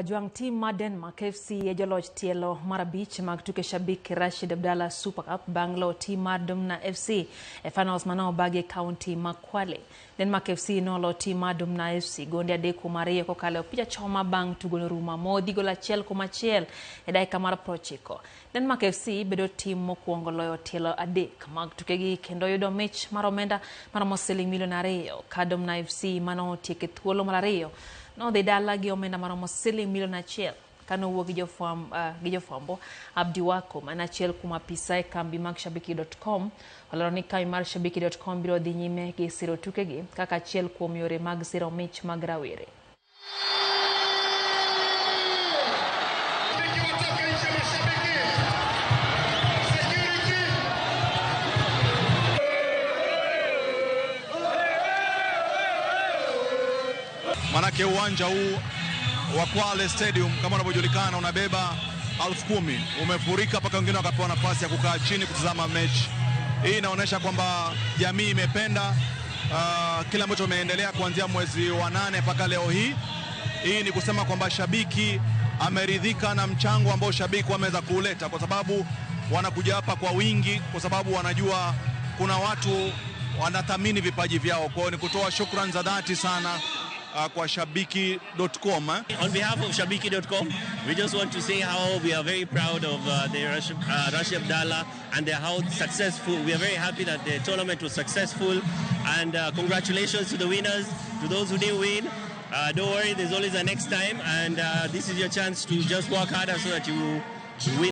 Majwang' tim mar Denmark FC e joloch tielo mar abich mag tuke Shabiki Rashid Abdalla Super Cup bang' loyo tim mar Dumna FC e finals mane obagi e kaunti ma Kwale. Denmark FC nolo tim mar Dumna FC gonde 3-2 kokalo e opich achoma bang' tugo norumo amodhi gol 1-1 e dakika mar 90. Denmark FC bedo tim mokwongo loyo tielo 3 mag tukegi kendo yudo mich mar omenda maromo siling milion 2 ka Dumna FC manotieko e thuolo mar 2 nodhi dala gi omenda maromo siling milion 1 kanowuok gi jofwambo Abdi Wako man achiel kuom apisa e kambi mag Shabiki.com olero ni kambi mar Shabiki.com biro dhi nyime gi siro tukegi kaka achiel kuom yore mag siro mich mag rawere. Manake uwanja huu wa Kwale Stadium kama unavyojulikana unabeba 10,000, umefurika mpaka wengine wakapewa nafasi ya kukaa chini kutazama mechi. Hii inaonyesha kwamba jamii imependa kile ambacho kimeendelea kuanzia mwezi wa 8 mpaka leo hii. Hii ni kusema kwamba shabiki ameridhika na mchango ambao shabiki wameweza kuuleta, kwa sababu wanakuja hapa kwa wingi, kwa sababu wanajua kuna watu wanathamini vipaji vyao. Kwa hiyo ni kutoa shukrani za dhati sana kwa Shabiki.com. On behalf of Shabiki.com, we just want to say how we are very proud of the Rashid Abdalla and how successful. We are very happy that the tournament was successful, and congratulations to the winners, to those who didn't win. Don't worry, there's always a next time, and this is your chance to just work harder so that you win.